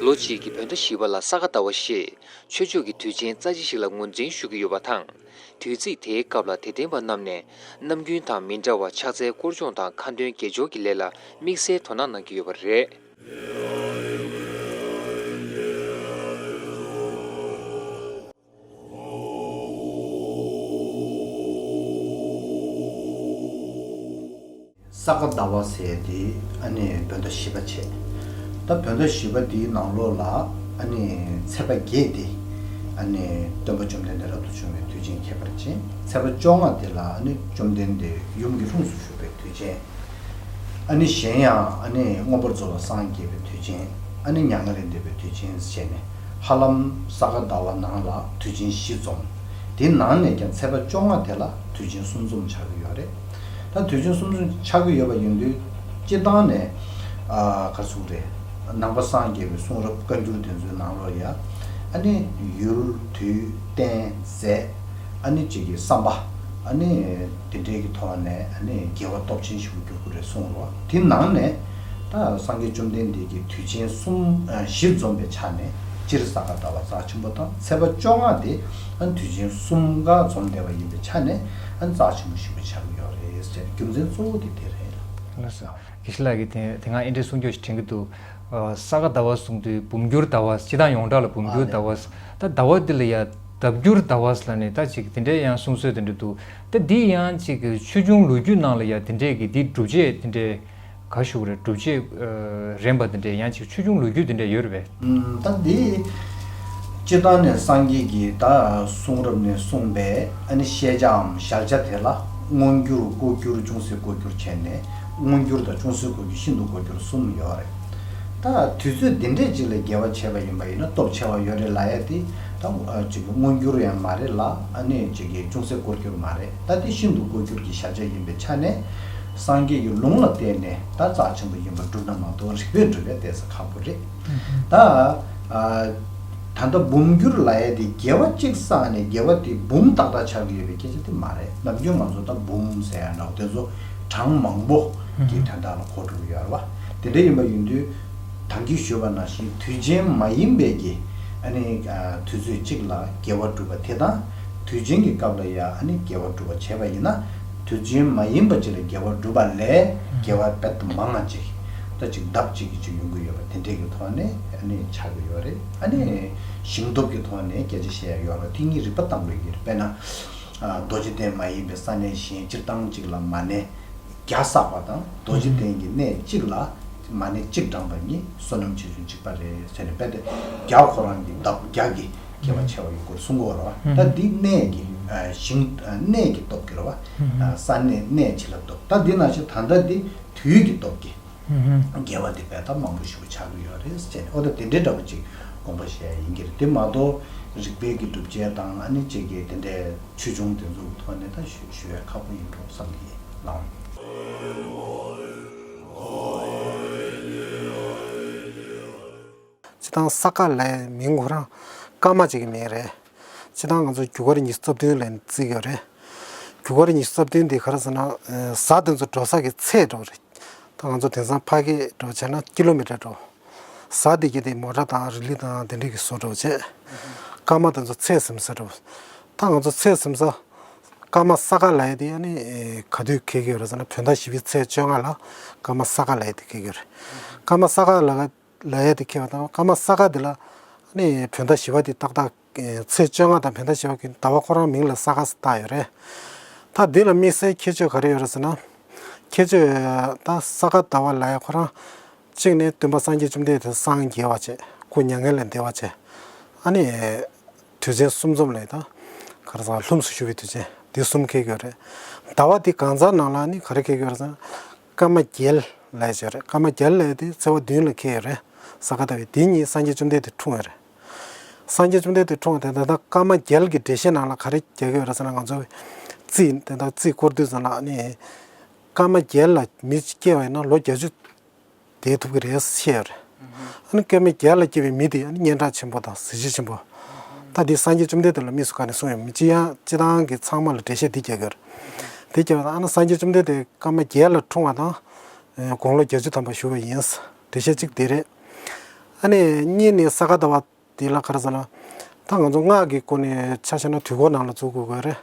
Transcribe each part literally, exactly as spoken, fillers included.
ལོ་གཅིག་གི་བོད་ཟླ་བཞི་པ་ལ་ས་ག་ཟླ་བ་ཞེས་ཆོས་ཕྱོགས་ཀྱི་དུས་ཆེན་རྩ་ཆེ་ཞིག་ལ་ངོས་འཛིན་ཞུ་གི་ཡོད་པ་དང་། དུས་ཚིགས་དེའི་སྐབས་ལ་དད་ལྡན་པ་རྣམས་ནས་ནམ་རྒྱུན་དང་མི་འདྲ་བར་ཕྱག་འཚལ་སྐོར་སྦྱོང་དང་ཁ་འདོན་དགེ་སྦྱོར་གྱི་ལས་ལ་དམིགས་བསལ་དོ་སྣང་གནང་གི་ཡོད་པ་རེད། ས་ག་ཟླ་བ་ཟེར་ཡས་དེ་ཨ་ནི་བོད་ཟླ་བཞི་པ་བྱས། ད་བོད་ཟླ་བཞི་པ་དེའི་ནང་ལོགས་ལ་ཨ་ནི་ཚེས་པ་བརྒྱད་དེ་ཨ་ནི་སྟོན་པ་བཅོམ་ལྡན་འདས་རབ་ཏུ་བྱུང་བའི་དུས་ཆེན་ཁྱད་པར་ཅན། ཚེས་པ་བཅོ་ལྔ་དེ་ལ་ཨ་ནི་བཅོམ་ལྡན་འདས་ཡུམ་གྱི་ལྷུམས་སུ་ཞུགས་པའི་དུས་ཆེན། ཨ་ནི་གཞན་ཡང་ཨ་ནི་མངོན་པར་རྫོགས་པར་སངས་རྒྱས་པའི་དུས་ཆེན། ཨ་ནི་མྱ་ངན་ལས་འདས་པའི་དུས་ཆེན་བྱས་ནས་ཧ་ལམ་ས་ག་ཟླ་བ་ནང་ལ་དུས་ཆེན་བཞི་འཛོམས། དེའི་ནང་ནས་ཀྱང་ཚེས་པ་བཅོ་ལྔ་དེ་ལ་དུས་ཆེན་གསུམ་འཛོམས་ཆགས་ཀྱི་ཡོད་རེད། ད་དུས་ཆེན་གསུམ་འཛོམས་ཆགས་ཀྱི་ཡོད་པ་ཡིན་དུས་སྤྱིར་བཏང་ནས་ཨ་ག་རེ་ཟེར་དགོས་རེད། ནང་པ་སངས་རྒྱས་པའི་གསུང་རབ་བཀའ་འགྱུར་དེ་ཚོའི་ནང་ལོགས་ཡ་ཨ་ནི་ཡུལ་དུས་རྟེན་རྫས། ཨ་ནི་གཅིག་གི་བསམ་པ། ཨ་ནི་དེ་འདྲའི་གི་ཐོག་ནས་ཨ་ནི་དགེ་བ་སྟོབས་ཆེན་ཞིག་གི་འགྱུར་གི་རེད་གསུངས་རོ། དེ་ནང་ནས་ད་སངས་རྒྱས་བཅོམ་ལྡན་འདས་ཀྱི་དུས་ཆེན་གསུམ་ཨ་བཞི་འཛོམས་པའི་ཆ་ནས་སྤྱིར་ས་ག་ཟླ་བ་རྩ་ཆེན་པོ་དང་ཚེས་པ་བཅོ་ལྔ་དེ་ཨ་ནི་དུས་ཆེན་གསུམ་ཀ་འཛོམས་བསྡད་པ་ཡིན་པའི་ཆ་ནས་ཨ་ནི་རྩ་ཆེན་པོ་ཞིག་པ་ཆགས་ཀྱི་ཡོད་རེད་ཟེར། རྒྱུ་མཚན་གཙོ་བོ་དེ་དེ་རེད་ལ། ལགས་སོ། དགེ་བཤེས་ལགས་ཀྱིས་དེ་དེ་སྔ་ཨེ་འདྲའི་གསུང་ཆོས་ཤིག་དྲན་གྱི་འདུག་ཨ་ས་ག་ཟླ་བ་གསུང་དུས་འབུམ་འགྱུར་ཟླ་བ། སྤྱིར་བཏང་ཡོངས་གྲགས་ལ་འབུམ་འགྱུར་ཟླ་བ། ད་ཟླ་བ་འདི་ལ་ཡ་ལྡབ་འགྱུར་ཟླ་བ་ལབ་ནས་ད་ཅིག་དེ་འདྲའི་ཡང་གསུང་སྲོལ་དེ་འདྲ་འདུག་ད་འདི་ཡང་ཅིག་ཆོས་འབྱུང་ལོ་རྒྱུས་ནང་ལ་ཡ་དེ་འདྲའི་གི་འདི་སྒྲུབ་བྱེད་དེ་འདྲའི་ག་ཞུ་གི་རེད། སྒྲུབ་བྱེད་ཨ་རན་པ་དེ་འདྲའི་ཡང་ཅིག་ཆོས་འབྱུང་ལོ་རྒྱུས་དེ་འདྲའི་ཡོད་རེད་པས། ཨུམ། ད་འདི་སྤྱིར་བཏང་ནས་སངས་རྒྱས་ཀྱིས་ད་གསུང་རབ་ནས་གསུངས་པའི་ཨ་ནི་བཤད་བྱའམ་ཞལ་ཆད་དེ་ལ་མངོན་གྱུར་ལྐོག་གྱུར་ཅུང་ཟད་ལྐོག་གྱུར་བྱས་ནས་མངོན་གྱུར་དང་ཅུང་ཟད་ལྐོག་གྱུར་ཤིན་ཏུ་ལྐོག་གྱུར་གསུམ་ཡོད་རེད། ད་དུས་ཚོད་འདི་འདྲས་ཅིག་ལ་དགེ་བ་བྱས་པ་ཡིན་པ་ཡིན་ན་སྟོབས་ཆེ་བ་ཡོད་རེད་ལབ་ཡ་དེ་ད་ཅིག་མངོན་གྱུར་ཡང་མ་རེད་ལ། ཨ་ནི་ཅིག་གི་ཅུང་ཟད་ལྐོག་གྱུར་མ་རེད། ད་དེ་ཤིན་ཏུ་ལྐོག་གྱུར་གྱི་ཞལ་ཆད་ཡིན་པའི་ཆ་ནས་སངས་རྒྱས་ཀྱི་ལུང་ལ་བརྟེན་ནས་ད་རྩ་ཆེན་པོ་ཡིན་པ་སྒྲུབ་ན་མ་གཏོགས་རིགས་པས་སྒྲུབ་པའི་ཏོག་ཙམ་ཁག་པོ་རེད། ད་ཨ་ད་ལྟ་འབུམ་འགྱུར་ལབ་ཡ་དེ་དགེ་བ་གཅིག་བསགས་ནས་དགེ་བ་དེ་འབུམ་ཏག་ཏག་ཆགས་ཀྱི་ཡོད་པའི་སྐད་ཆ་དེ་མ་རེད། ནམ་རྒྱུན་ང་ཚོ་ད་འབུམ་ཟེར་ཡ་འདྲ་བོ་དེ་ཚོ་གྲངས་མང་པོ་གི་དོན་དག་ལ་གོ་འགྲོ་གི་ཡོད་རེད་བ། དེ་འདྲ་ཡིན་པ་ཡིན་དུས་ད་གིན་ཞུས་པ་ནང་བཞིན་དུས་ཆེན་མ་ཡིན་པའི་གི་ཨ་ནི་ཨ་དུས་ཚོད་གཅིག་ལ་དགེ་བ་སྒྲུབ་པ་དེ་དང་། དུས་ཆེན་གྱི་སྐབས་ལ་ཡ་ཨ་ནི་དགེ་བ་སྒྲུབ་པ་བྱས་པ་ཡིན་ན། དུས་ཆེན་མ་ཡིན་པ་ཅིག་ལ་དགེ་བ་སྒྲུབ་པ་ལས་དགེ་བ་རྦད་དེ་མང་ང་ཅིག་ད་ཅིག་ལྡབ་གཅིག་གི་ཅིག་ཡོང་གི་ཡོད་པ་དེ་འདྲས་ཀྱི་ཐོག་ནས་ཨ་ནི་ཆགས་ཀྱི་ཡོད་རེད། ཨ་ནི་ཞིང་སྟོབས་ཀྱི་ཐོག་ནས་སྐད་ཆ་བཤད་ཡ་ཡོད་རེད། དེ་གཉིས་རིགས་པ་བཏང་དགོས་ཀྱི་རེད། དཔེར་ན། ཨ་རྡོ་རྗེ་གདན་མ་ཡིན་པའི་ས་གནས་གཞན་སྤྱིར་བཏང་གཅིག་ལ་མ་ཎི་བརྒྱ་བསགས་པ་དང་། རྡོ་རྗེ་གདན་གྱི་གནས་གཅིག་ལ་མ་ཎི་གཅིག་བགྲངས་པ་གཉིས་བསོད་ནམས་ཆེ་ཆུང་གཅིག་པ་རེད་ཟེར་ནས། རྦད་དེ་བརྒྱ་ཁོ་རང་གི་ལྡབ་བརྒྱ་གི་དགེ་བ་ཆེ་བ་ཡོད་སྐོར་གསུང་གི་ཡོད་རེད་བ། ད་འདི་གནས་ཀྱི་ཨ་ཞིང་ཨ་གནས་ཀྱི་སྟོབས་ཀྱི་རེད་བ། ཨ་ས་གནས་གནས་ཆེ་ལ་སྟོབས། ད་འདི་ནང་བཞིན་ད་ལྟ་འདི་དུས་ཀྱི་སྟོབས་ཀྱི་དགེ་བ་འདི་རྦད་དེ་མང་པོ་ཞིག་ཆགས་ཀྱི་ཡོད་རེད་ཟེར་ནས། འོ་ད་དེ་འདྲའི་འདྲ་པོ་ཅིག་དགོངས་པ་བཞེས་ཡ་ཡིན་གྱི་རེད། དེ་མ་གཏོགས་རིགས་པའི་གི་སྒྲུབ་བྱེད་དང་ཨ་ནི་ཅིག་གི་དེ་འདྲའི་ཆོས་འབྱུང་དེ་ཚོ་གི་ཐོག་ནས་ད་ཞུ་ཞུ་ཡ་ཁག་པོ་ཡིན་འགྲོ་བསམ་གྱི་ཡིན་ལགས། སྤྱིར་བཏང་ས་ག་ལའི་མིང་ཁོ་རང་སྐར་མ་གཅིག་གི་མིང་རེད། སྤྱིར་བཏང་ང་ཚོ་རྒྱུ་སྐར་ཉི་ཤུ་རྩ་བདུན་ལ་བརྩི་གི་ཡོད་རེད། རྒྱུ་སྐར་ཉི་ཤུ་རྩ་བདུན་དེ་ག་རེ་ཟེར་ན། ཨ་གཟའ་དེ་ཚོ་འགྲོ་ས་གི་ཚད་འགྲོ་རེད། ད་ང་ཚོ་དེང་སང་ཕ་གི་འགྲོ་བྱས་ན་ཀི་ལོ་མི་ཊར་འགྲོ། གཟའ་དེ་གི་དེ་མོ་ཊ་དང་རི་ལི་དང་དེ་འདྲས་ཀྱིས་བཟོ་འགྲོ་བྱས། སྐར་མ་དེ་ཚོ་ཚད་ཟིན་ས་འགྲོ། ད་ང་ཚོ་ཚད་ཟིན་ས། སྐར་མ་ས་ག་ལབ་ཡ་དེ་ཨ་ནི་ག་དུས་འཁེལ་གྱི་ཡོད་རེད་ཟེར་ན། བོད་ཟླ་བཞི་པའི་ཚེས་བཅོ་ལྔ་ལ་སྐར་མ་ས་ག་ལབ་ཡ་དེ་འཁེལ་གྱི་ཡོད་རེད། སྐར་མ་ས་ག་ལབ་ལབ་ཡ་དེ་འཁེལ་བ་དང་། སྐར་མ་ས་ག་དེ་ལ་ཨ་ནི་བོད་ཟླ་བཞི་པ་དེ་ཏག་ཏག་ཚེས་བཅོ་ལྔ་དང་བོད་ཟླ་བཞི་པ་གི་ཟླ་བ་ཁོ་རང་མིང་ལ་ས་ག་ཟེར་བཏགས་ཡོད་རེད། ད་འདི་ལ་དམིགས་བསལ་ཁྱད་ཆོས་ག་རེ་ཡོད་རེད་ཟེར་ན། ཁྱད་ཆོས་ད་ས་ག་ཟླ་བ་ལབ་ཡ་ཁོ་རང་གཅིག་ནས་སྟོན་པ་སངས་རྒྱས་བཅོམ་ལྡན་འདས་སངས་རྒྱས་པ་བྱས། སྐུ་མྱ་ངན་ལས་འདས་པ་བྱས། ཨ་ནི་དུས་ཆེན་གསུམ་འཛོམས་ལ་ད་ག་རེ་ཟེར། ལྷུམས་སུ་ཞུགས་པའི་དུས་ཆེན། འདི་གསུམ་འཁེལ་གྱི་ཡོད་རེད། ཟླ་བ་འདི་གང་ཟག་ནང་ལ་ནི་ག་རེ་འཁེལ་གྱི་ཡོད་རེད་ཟེར་ན། སྐར་མ་བརྒྱད་ལབ་ཡ་ཅིག་ཡོད་རེད། སྐར་མ་བརྒྱད་ལབ་ཡ་དེ་ཚེས་པ་བདུན་ལ་འཁེལ་ཡོད་རེད། ས་ག་ཟླ་བའི། དེ་གཉིས་སངས་རྒྱས་བཅོམ་ལྡན་འདས་འཁྲུངས་ཡོད་རེད། སངས་རྒྱས་བཅོམ་ལྡན་འདས་འཁྲུངས་པ་དེ་ད་ལྟ་སྐར་མ་བརྒྱད་ཀྱི་འགྲེལ་བཤད་ནང་ལ་ག་རེ་རྒྱག་གི་ཡོད་རེད་ཟེར་ན། ང་ཚོ་རྩིས་དེ་ད་རྩིས་སྐོར་དུས་ཙམ་ལ་ནི་སྐར་མ་བརྒྱད་ལ་མི་སྐྱེ་བ་ཡིན་ན་ལོ་བརྒྱད་ཅུ་བསྡད་ཐུབ་ཀྱི་རེད་ཟེར་ཡོད་རེད། ཨ་ནི་སྐར་མ་བརྒྱད་ལ་སྐྱེས་པའི་མི་དེ་ཨ་ནི་སྙན་གྲགས་ཆེན་པོ་དང་གཟི་བརྗིད་ཆེན་པོ། ད་འདི་སངས་རྒྱས་བཅོམ་ལྡན་འདས་ལ་དམིགས་སུ་བཀར་ནས་གསུངས་ཡོད་མི་ཅི་ཡང་སྤྱིར་བཏང་གི་ཚང་མ་ལ་འགྲེལ་བཤད་འདི་རྒྱག་གི་ཡོད་རེད། དེ་རྒྱག་པ་དང་། ཨ་ནི་སངས་རྒྱས་བཅོམ་ལྡན་འདས་སྐར་མ་བརྒྱད་ལ་འཁྲུངས་པ་དང་། ཨེ་དགུང་ལོ་བརྒྱད་ཅུ་ཐམ་པ་བཞུགས་པ་ཡིན། འགྲེལ་བཤད་གཅིག་དེ་རེད། ཨ་ནི་གཉིས་ནི་ས་ག་ཟླ་བ་དེ་ལ་ག་རེ་ཟེར་ན། ད་ང་ཚོ་སྔགས་ཀྱི་སྒོ་ནས་ཆ་བཞག་ན་དུས་འཁོར་ནང་ལ་འཛུལ་དགོས་ཀྱི་རེད།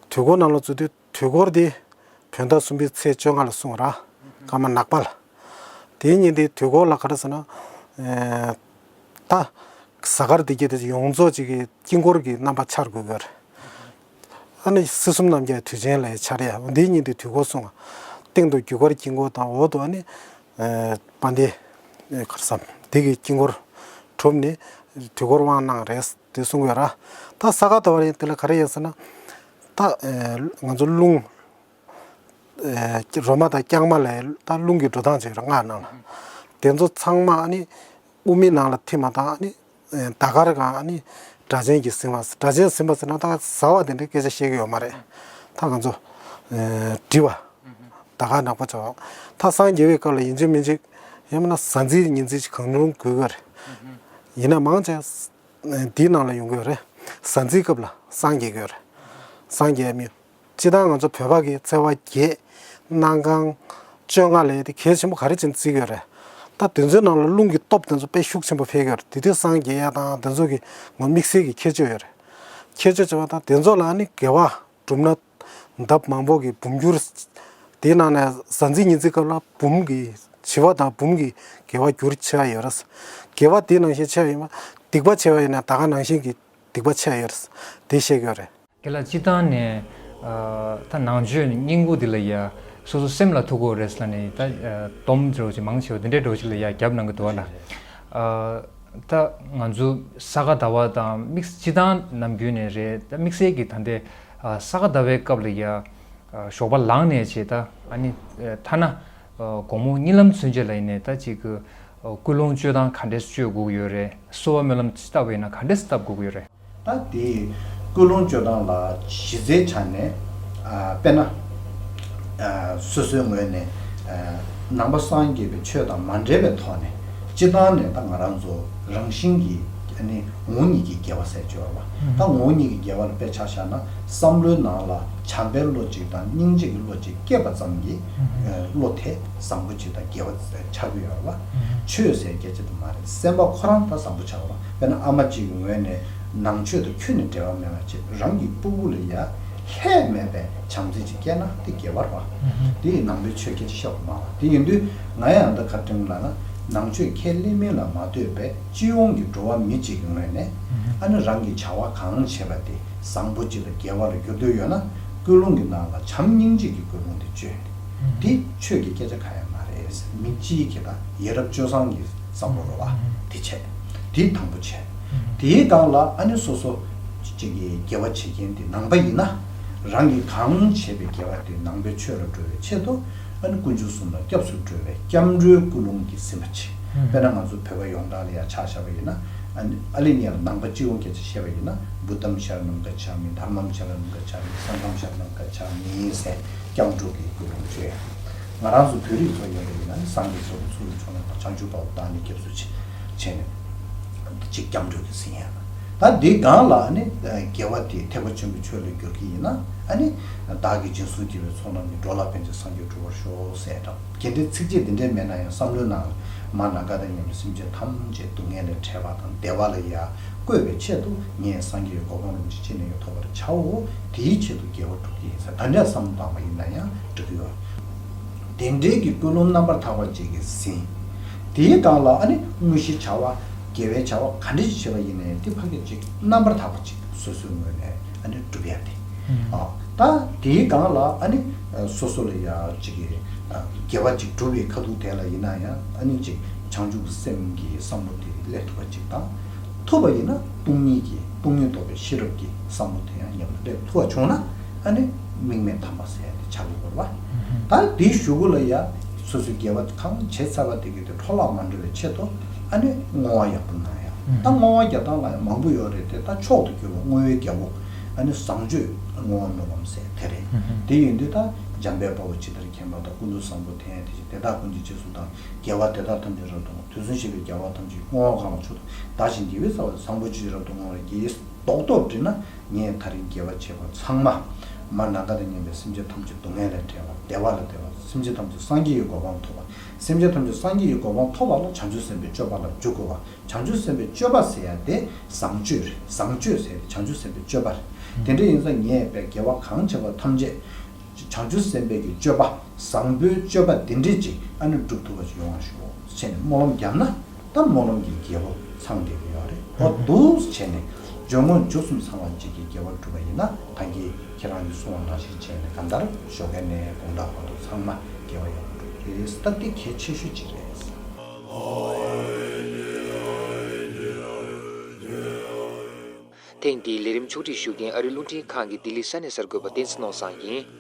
དུས་འཁོར་ནང་ལ་འཛུལ་དུས་དུས་འཁོར་དེ་བོད་ཟླ་གསུམ་པའི་ཚེས་བཅོ་ལྔ་ལ་སྲུང་ར། སྐར་མ་ནག་པ་ལ། དེའི་ཉིན་དེ་དུས་འཁོར་ལ་ག་རེ་ཟེར་ན། ཨེ། ད་གཟའ་སྐར་དེ་གྱད་དེ་ཡོངས་རྫོགས་ཅིག་གི་དཀྱིལ་འཁོར་གྱི་རྣམ་པ་འཆར་དགོས་ཀྱི་རེད། ཨ་ནི་སྲིད་གསུམ་རྣམ་རྒྱལ་དུས་ཆེན་ལ་འཆར་ཡ། འདིའི་ཉིན་དེ་དུས་འཁོར་སྲུང་བ། སྟེང་དུ་རྒྱུ་སྐར་དཀྱིལ་འཁོར་དང་། འོག་ཏུ་ཨ་ནི་ཨེ་དཔལ་ལྡན་ཨེ་ག་རེ་ཟེར། འདི་གི་དཀྱིལ་འཁོར་གྲུབ་ནས་དུས་འཁོར་དབང་གནང་རེད། དེ་གསུང་གི་ཡོད་ར། ད་ས་ག་ཟླ་བ་ཡིན་དེ་ལ་ག་རེ་ཡོད་ཟེར་ན། ད་ཨེ་ང་ཚོ་རླུང་ཨེ་རོལ་མ་དང་རྐྱང་མ་ལ་ད་རླུང་གི་འགྲོ་སྟངས་ཅིག་ར། སྔགས་ནང་ལ། དེ་ཚོ་ཚང་མ་ཨ་ནི་དབུ་མའི་ནང་ལ་ཐིམ་པ་དང་། ཨ་ནི་ཟླ་སྐར་གང་། ཨ་ནི་སྒྲ་གཅན་གྱིས་ཟིན་པ། སྒྲ་གཅན་ཟིན་པ་ཟེར་ན་ད་ཟ་བ་དེ་འདྲའི་སྐད་ཆ་བཤད་ཀྱི་ཡོད་མ་རེད། ད་ང་ཚོ་ཨེ་འབྲི་བ། ཟླ་སྐར་ནག་པོ་བྱ་བ། ད་སངས་རྒྱས་པའི་སྐབས་ལ་ཡིན་གཅིག་མིན་གཅིག་ཡང་མིན་ན་ཟ་འཛིན་ཉི་འཛིན་ཅིག་གང་རུང་དགོས་ཀྱི་རེད། ཡིན་ན་མང་ཆེ་འདིའི་ནང་ལ་ཡོང་གི་ཡོད་རེད། ཟ་འཛིན་སྐབས་ལ་སངས་རྒྱས་ཀྱི་ཡོད་རེད། སངས་རྒྱས་མི། སྤྱིར་བཏང་ང་ཚོ་བོད་པ་གི་ཚེས་པ་བརྒྱད། གནམ་གང་། བཅོ་ལྔ་ལ་དེ་གལ་ཆེན་པོ་ག་རེ་བྱས་ནས་བརྩི་གི་ཡོད་རེད། ད་དེ་ཚོའི་ནང་ལ་རླུང་གི་སྟོབས་དེ་ཚོ་དཔེ་ཤུགས་ཆེན་པོ་འཕེལ་གི་ཡོད་རེད། དེ་དུས་སངས་རྒྱས་ཡ་དང་དེ་ཚོ་གི་ངོ་དམིགས་བསལ་གྱི་ཁྱད་ཆོས་ཡོད་རེད། ཁྱད་ཆོས་བྱས་པ་དང་དེ་ཚོ་ལ་ཨ་ནི་དགེ་བ་བསྒྲུབས་ན་ལྡབ་མང་པོ་གི་འབུམ་འགྱུར། དེའི་ནང་ནས་ཟ་འཛིན་ཉི་འཛིན་སྐབས་ལ་འབུམ་གྱི་བྱི་བ་དང་འབུམ་གྱི་དགེ་བ་འགྱུར་ཆེ་བ་ཡོད་རེད། དགེ་བ་དེ་ནང་བཞིན་ཆེ་བ་ཡིན་པ། སྡིག་པ་ཆེ་བ་ཡིན་ན་ད་ག་ནང་བཞིན་གྱི་སྡིག་པ་ཆེ་བ་ཡོད་རེད། དེ་བཤད་ཀྱི་ཡོད་རེད། དེ་ལ་སྤྱིར་བཏང་ནས། ཨ། ད་ནང་ཆོས་སྙིང་པོ་འདི་ལ་ཡ་སོ་སོ་སེམས་ལ་ཐུག་གི་རེད་ཟེར་ནས། ད་ཨ་སྡོམ་འདྲ་བོ་ཅིག་མང་ཆེ་བ་འདི་འདྲའི་འདྲ་བོ་ཅིག་ལ་ཡ་རྒྱབ་གནང་གི་འདུག་བ་ལ། ཨ། ད་ང་ཚོ་ས་ག་ཟླ་བ་དང་དམིགས། སྤྱིར་བཏང་ནམ་རྒྱུན་ནས་རེད། ད་དམིགས་བསལ་གྱི་ད་ལྟའི་ཨ་ས་ག་ཟླ་བའི་སྐབས་ལ་ཡ་ཨ་ཞོགས་པ་ལངས་ནས་བྱས། ད་ཨ་ནི་ཨ་ཐ་ན་ཨ་དགོང་མོ་གཉིད་ལམ་ཚུན་ཆད་ལ་ཡིན་ནའི་ད་ཅིག་གི་ཨ་ཀུན་སློང་བཅོས་སྟངས་ག་འདྲས་བཅོས་དགོས་ཀྱི་ཡོད་རེད། གསོལ་བ་སྨོན་ལམ་བཏབ་པ་ཡིན་ན་ག་འདྲས་བཏབ་དགོས་ཀྱི་ཡོད་རེད། ད་དེ་ཀུན་སློང་བཅོས་སྟངས་ལ་གཞི་རྩའི་ཆ་ནས། ཨ། དཔེར་ན། ཨ། སོ་སོའི་ངོས་ནས། ཨ། ནང་པ་སངས་རྒྱས་པའི་ཆོས་དང་མ་འདྲེས་པའི་ཐོག་ནས་སྤྱིར་བཏང་ནས་ད་ང་རང་ཚོ་རང་བཞིན་གྱིས་ཨ་ནི་ངོ་བོ་ཉིད་ཀྱི་དགེ་བ་ཟེར་ཆོག་པ། ད་ངོ་བོ་ཉིད་ཀྱི་དགེ་བ་ལ་དཔེ་ཆ་བཞག་ན། བསམ་བློའི་ནང་ལ་བྱམས་པའི་བློ་གཅིག་དང་སྙིང་རྗེ་གི་བློ་གཅིག་སྐྱེས་པ་ཙམ་གྱིས། ཨ། བློ་དེ་བཟང་པོ་གཅིག་དང་དགེ་བ་ཆགས་ཀྱི་ཡོད་པ། ཆོས་ཟེར་སྐད་ཆ་དེ་མ་རེད། སེམས་པ་ཁོ་རང་ད་བཟང་པོ་ཆགས་པ། དཔེར་ན་ཨ་མ་གཅིག་གི་ངོས་ནས་ནང་ཆོས་དང་ཁྱོན་ནས་འབྲེལ་བ་མེད་པ་ཅིག་རང་གི་སྤུ་གུ་ལ་ཡ་ལྷད་མེད་པའི་བྱམས་བརྩེ་ཅིག་སྐྱེས་ན་དེ་དགེ་བ་རེད་པ། དེ་ཡི་ནང་པའི་ཆོས་སྐད་ཆ་བཤད་པ་མ་རེད། དེ་ཡིན་དུས་ང་ཡང་ད་ག་དྲན་ལ་ན། ནང་ཆོས་ཁས་ལེན་མིན་ལ་མ་ལྟོས་པའི་སྤྱི་ཡོངས་ཀྱི་འགྲོ་བ་མི་གཅིག་གི་ངོས་ནས། ཨ་ནི་རང་གིས་བྱ་བ་གང་བྱས་པ་དེ་བཟང་པོ་གཅིག་དང་དགེ་བ་ལ་འགྱུར་འདོད་ཡོད་ན། ཀུན་སློང་གི་ནང་ལ་བྱམས་སྙིང་རྗེ་གི་ཀུན་སློང་དེ་བཅོས། དེ་ཆོས་ཀྱི་སྐད་ཆ་གང་ཡང་མ་རེད། མི་སྤྱིའི་གི་ད་ཡ་རབས་སྤྱོད་བཟང་གི་བསམ་བློ་རེད་པ། དེ་བྱས། དེ་དང་པོ་བྱས། དེའི་སྒང་ལ་ཨ་ནི་སོ་སོ་གཅིག་གི་དགེ་བ་བྱེད་མཁན་དེ་ནང་པ་ཡིན་ན། རང་གིས་གང་བྱས་པའི་དགེ་བ་དེ་ནང་པའི་ཆོས་ལ་འགྲོ་བའི་ཆེད་དུ། ཨ་ནི་དཀོན་མཆོག་གསུམ་ལ་སྐྱབས་སུ་འགྲོ་བའི་སྐྱབས་འགྲོའི་ཀུན་སློང་གིས་ཟིན་པ་བྱེད། དཔེར་ན་ང་ཚོ་བོད་པ་ཡོངས་གྲགས་ལ་ཡ་ཆ་བཞག་པ་ཡིན་ན། ཨ་ནི་ཨ་ལེ་ཉེ་ལ་ནང་པ་སྤྱི་ཡོངས་སྐད་ཆ་བཤད་པ་ཡིན་ན། བུདྡྷཾ་ཤར་ཎཾ་ག་ཆ་མི། དྷརྨཾ་ཤར་ཎཾ་ག་ཆ་མི། སངྒྷཾ་ཤར་ཎཾ་ག་ཆ་མི་ཟེར་སྐྱབས་འགྲོ་གི་ཀུན་སློང་བཅོས། ང་རང་ཚོ་བོད་རིགས་ཚོ་ཡིན་པ་ཡིན་ན་ནི། སངས་རྒྱས་སོགས་ཀྱི་ཚོགས་ཀྱི་མཆོག་རྣམས་དང་། བྱང་ཆུབ་དཔའ་བོ་བདག་ནི་སྐྱབས་སུ་མཆི་བྱས་ནས་ཅིག་སྐྱབས་འགྲོ་གི་ཟིན་ཡ། ད་འདི་སྒང་ལ་ཨ་ནི་དགེ་བ་དེ་ཐེག་པ་ཆེན་པོའི་ཆོས་ལ་འགྱུར་གྱི་ཡིན་ན། ཨ་ནི་བདག་གིས་སྦྱིན་སོགས་བགྱིས་པའི་ཚོགས་རྣམས་ཀྱིས། འགྲོ་ལ་ཕན་ཕྱིར་སངས་རྒྱས་འགྲུབ་པར་ཤོག་ཟེར་འདྲ། དེ་འདྲའི་ཚིགས་བཅད་འདི་འདྲའི་མེད་ན་ཡང་། བསམ་བློའི་ནང་ལ་མ་ནམ་མཁའ་དང་མཉམ་པའི་སེམས་ཅན་ཐམས་ཅད་སྡུག་བསྔལ་ལས་བྲལ་བ་དང་བདེ་བ་ལ་ཡ་བཀོད་པའི་ཆེད་དུ། ངས་སངས་རྒྱས་གོ་འཕང་རིན་པོ་ཆེ་ཅི་ནས་ཀྱང་ཐོབ་པར་བྱའོ། དེའི་ཆེད་དུ་དགེ་བ་སྒྲུབ་ཀྱི་ཡིན་ཟེར། ད་འདྲ་བསམ་བློ་བཏང་བ་ཡིན་ན་ཡང་འགྲིག་གི་ཡོད། དེ་འདྲའི་གི་ཀུན་སློང་རྣམ་པར་དག་པ་ཅིག་གིས་ཟིན། དེའི་སྒང་ལ་ཨ་ནི་དངོས་གཞིའི་བྱ་བ། དགེ་བའི་བྱ་བ་ག་འདྲ་ཞིག་བྱས་པ་ཡིན་ནའི་དེ་ཕ་གི་ཅིག་རྣམ་པར་དག་པ་ཅིག་སོ་སོའི་ངོས་ནས་ཨ་ནི་སྒྲུབ་ཡ་དེ། ཨ། ད་དེའི་སྒང་ལ་ཨ་ནི་སོ་སོ་ལ་ཡ་ཅིག་གི་དགེ་བ་ཅིག་སྒྲུབ་པའི་ཁ་ཐུག་དེ་ལ་ཡིན་ན་ཡང་། ཨ་ནི་ཅིག་བྱང་ཆུབ་སེམས་ཀྱི་བསམ་བློ་དེ་སླེབས་ཐུབ་པ་ཅིག་དང་། ཐུབ་པ་ཡིན་ན་སྟོང་ཉིད་ཀྱི། སྟོང་ཉིད་རྟོགས་པའི་ཤེས་རབ་ཀྱི་བསམ་བློ་དེ་ཡང་ཉམས་སུ་སླེབས་ཐུབ་པ་བྱུང་ན། ཨ་ནི་དམིགས་མེད་དམ་པ་ཟེར་ཡ་དེ་ཆགས་ཀྱི་ཡོད་རེད་པ། ད་དེའི་གཞུག་གུ་ལ་ཡ་སོ་སོའི་དགེ་བ་གང་བྱས་ཚར་བ་དེ་གི་དེ་འཕྲོ་བརླག་མ་འགྲོ་བའི་ཆེད་དུ། ཨ་ནི་བསྔོ་བ་ཡག་པོ་གནང་ཡ། ད་བསྔོ་བ་རྒྱག་སྟངས་ལ་ཡང་མང་པོ་ཡོད་རེད་དེ། ད་མཆོག་ཏུ་གྱུར་པ་བསྔོ་བའི་རྒྱལ་པོ། ཨ་ནི་བཟང་སྤྱོད་བསྔོ་བ་སྨོན་ལམ་ཟེར་དེ་རེད། དེ་ཡིན་དུས་ད་འཇམ་དཔལ་དཔའ་བོས་ཇི་ལྟར་མཁྱེན་པ་དང་། ཀུན་ཏུ་བཟང་པོ་དེ་ཡང་དེ་བཞིན། དེ་དག་ཀུན་གྱི་རྗེས་སུ་བདག་དགེ་བ་དེ་དག་ཐམས་ཅད་རབ་ཏུ་བསྔོ། དུས་གསུམ་གཤེགས་པའི་རྒྱལ་བ་ཐམས་ཅད་ཀྱིས། བསྔོ་བ་གང་ལ་མཆོག་ཏུ་བདག་བཞིན་དགྱེས་པའི་རྩ་བ། བཟང་པོ་ཇི་བཞིན་རབ་ཏུ་བསྔོ་བར་བགྱི། རྡོག་རྡོག་བྲིས་ན་ངས་ད་རིང་དགེ་བ་བྱས་པ་ཚང་མ་ མར་ནམ་མཁའ་དང་མཉམ་པའི་སེམས་ཅན་ཐམས་ཅད་སྡུག་བསྔལ་ལས་བསྒྲལ་བ། བདེ་བ་ལ་བདེ་བ། སེམས་ཅན་ཐམས་ཅད་སངས་རྒྱས་ཀྱི་གོ་འཕང་ཐོབ་པ། སེམས་ཅན་ཐམས་ཅད་སངས་རྒྱས་ཀྱི་གོ་འཕང་ཐོབ་པ་ལ་བྱང་ཆུབ་སེམས་དཔའི་སྤྱོད་པ་ལ་འཇུག་དགོས་པ། བྱང་ཆུབ་སེམས་དཔའི་སྤྱོད་པ་ཟེར་ཡ་དེ་བཟང་སྤྱོད་རེད། བཟང་སྤྱོད་ཟེར་ཡ་དེ་བྱང་ཆུབ་སེམས་དཔའི་སྤྱོད་པ་རེད། དེ་འདྲ་ཡིན་ཙང་ངས་དཔེ་དགེ་བ་གང་བྱས་པ་ཐམས་ཅད་བྱང་ཆུབ་སེམས་དཔའི་གི་སྤྱོད་པ། བཟང་པོའི་སྤྱོད་པ་དེ་འདྲས་ཅིག་ཨ་ནི་སྒྲུབ་ཐུབ་པ་ཞིག་ཡོང་བ་ཞུ་བྱས་ནས་སྨོན་ལམ་བརྒྱབ་ན། ད་སྨོན་ལམ་གྱི་རྒྱལ་པོ་ཚང་བསྡད་ཀྱི་ཡོད་རེད། ཨོ་འདུག་བྱས་ནས་སྦྱོར་དངོས་མཇུག་གསུམ་ཚང་བ་གཅིག་གི་དགེ་བ་བསྒྲུབས་པ་ཡིན་ན། ད་གིན་ཁྱེད་རང་གིས་གསུངས་པ་ནང་བཞིན་བྱས་ནས་གང་ལྟར་ཞོགས་ཀས་ནས་དགོང་དག་བར་དུ་ཚང་མ་དགེ་བ་ཡག་པོ་བསྒྲུབ་ཀྱི་རེད། ད་དེ་གལ་ཆེ་ཤོས་གཅིག་རེད། ཐེངས་འདིའི་ལས་རིམ་ཕྱོགས་སྒྲིག་ཞུ་མཁན་ཨ་རིའི་རླུང་འཕྲིན་ཁང་གི་ལྡི་ལི་ས་གནས་གསར་འགོད་པ་བསྟན་འཛིན་ནོར་བཟང་ཡིན།